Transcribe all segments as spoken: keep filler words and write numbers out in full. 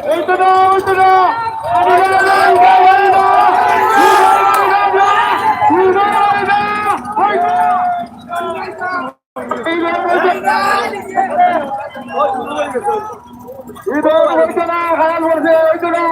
এই তো না, ওই তো না। এই তো হইতো না, খারাপ করছে, হইতো না।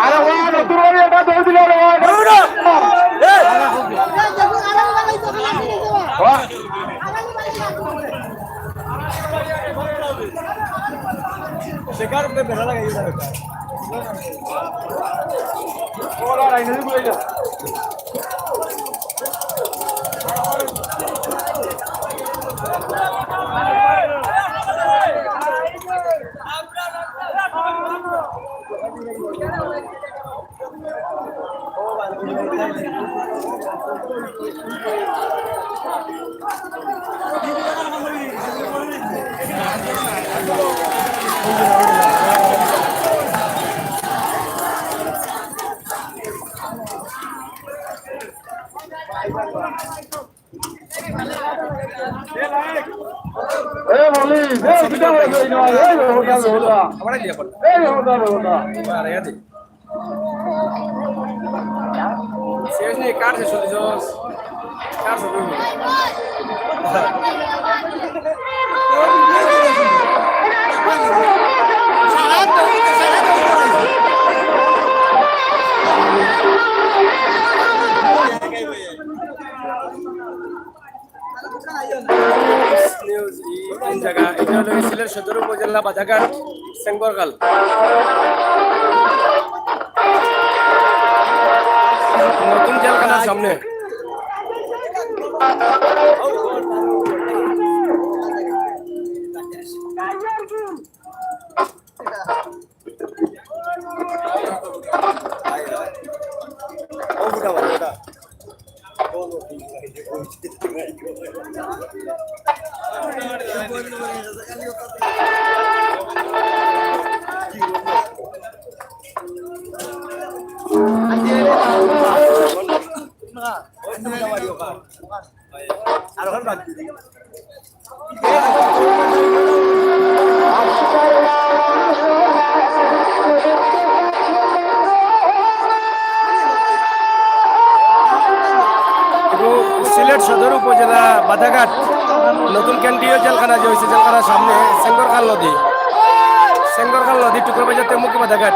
আরে ও নতুন বাড়ি এটা ধরে দিল রে, ও। শেষ নেই, কার শেষ হতে যাস? কার শেষ হতে যাস? নিউজ, ই কোন জাগা? ইটা অইলো সিলেট সদর উপজেলা বাধাঘাট সেঙ্গরখাল। নতুন জেলখানার সামনে। সিলেট সদর উপজেলা বাধাঘাট নতুন কেন্দ্রীয় জেলখানা যে হয়েছে, জেলখানার সামনে সেঙ্গরখাল নদী, সেঙ্গরখাল নদী টুকরা বাজার তেমুখী বাধাঘাট।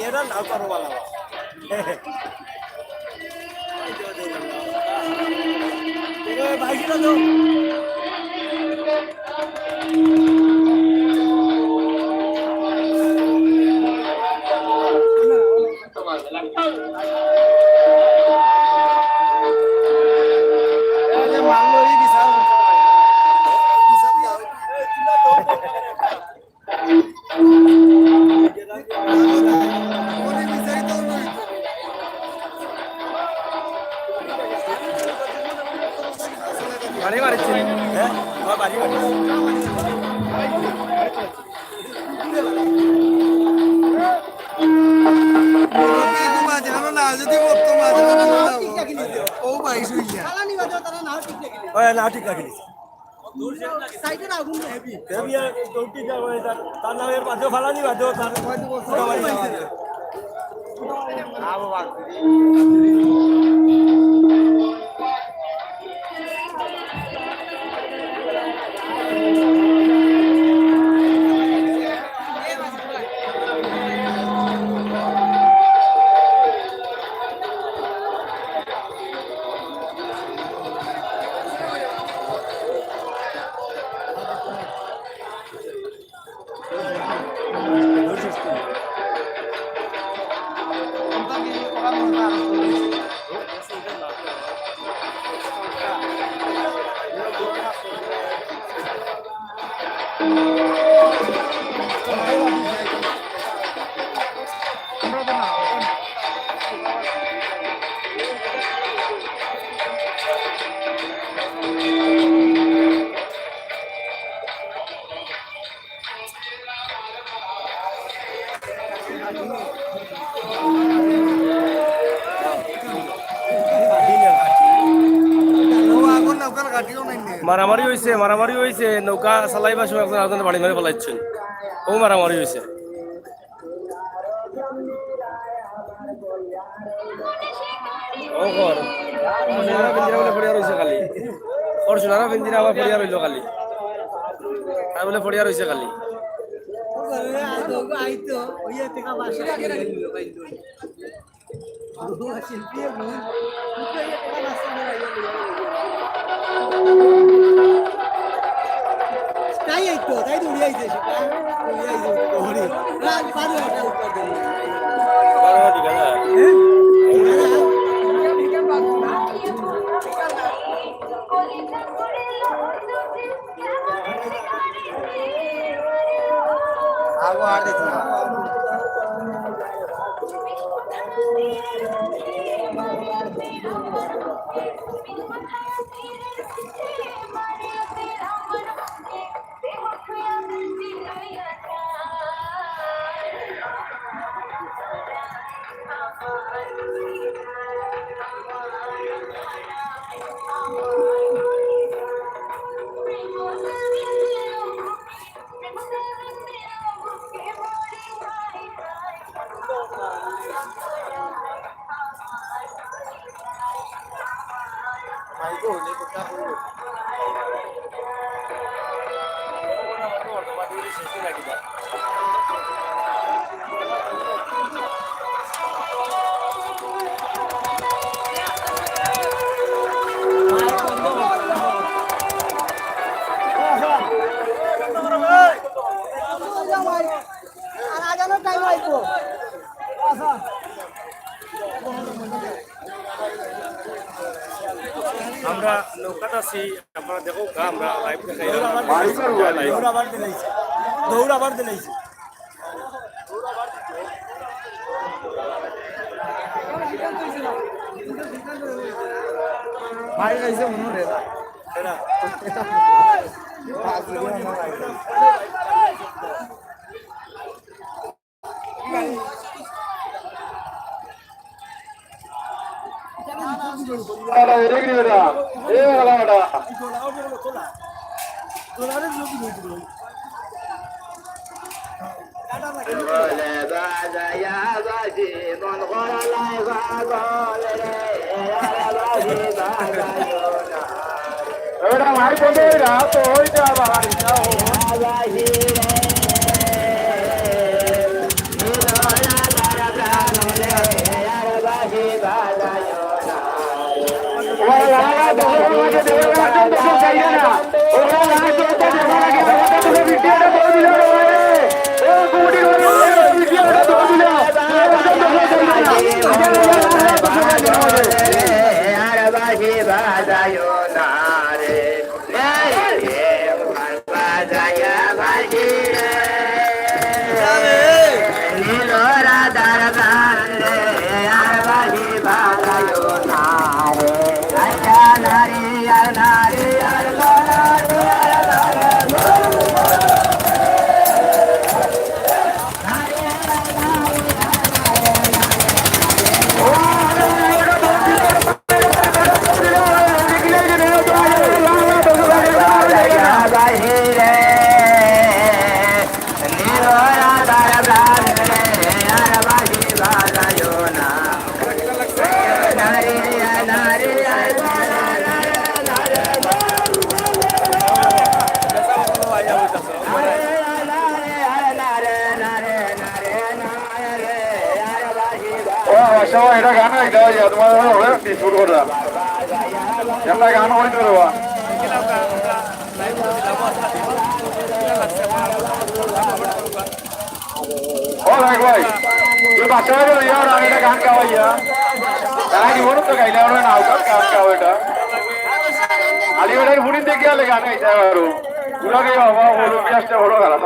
এরা নাও পারো বালা। এ, বাইশটা দাও। বাড়ি মারিছে। হ্যাঁ? আমার বাড়ি মারিছে। মুরব্বি, একটু মাঝে আনো না, যদি বলতো মাঝে আনো না। ও ভাই, শুই যা। ওই না, ঠিক রাখি দিছে। সাইডে না, ঘুম না। এ বিয়া চৌকি যা, ওই তার, তার নামে বাজো, ফালানি বাজো, তার মোটামুটি বাজো। মারামারি হইছে, মারামারি হইছে, নৌকা চালাইবার সময় একজন আরেকজনরে বাড়ি মারি ফালাইছইন। ও মারামারি হইছে। ও ঘর। ওর সোনারা পিঞ্জিরা বলে পড়িয়া রইছে খালি। ওর সোনারা পিঞ্জিরা আবার পড়িয়া রইল খালি। তাই বলে পড়িয়া রইছে খালি। তো, আইতো, ওই যে টেকা পাঁচশো টাকা দিল, ভাই, তো। ও, শিল্পী, মন, ওই যে টেকা পাঁচশো টাকা দিল। তাই আইতো, তাই দৌড়িয়ে আইছে সেটা। দৌড়িয়ে আইছে, দৌড়িয়ে। রাত বারো একটা উত্তর দিল। বারো ঠিক আছে। হ্যাঁ? আর আজানোর টাইম আইবো। আমরা নৌকাত আছি, আপনারা দেখো, আমরা লাইভ দেখাই। দৌড় আবার দিলাইছে। দৌড় আবার দিলাইছে। মারি খাইছে মনে হয়। ও, আমার সবাই এটা গান গাইতে হয়, তোমার ওরা ওরা পিছুর কথা। একটা গান হইতে পারবা। ও ভাই, ভাই, তুই বাচ্চা ভাই বলে, ইয়ার, আমি এটা গান গাওয়াই, ইয়া। তারা কি বলতো, গাইলে আমরা না, ওটা গান গাও এটা। আলী ভাই, ফুরিন দেখে আলে গান গাইতে পারো। পুরা গাই বাবা, বলো, বিয়াসটা বড় খারাপ।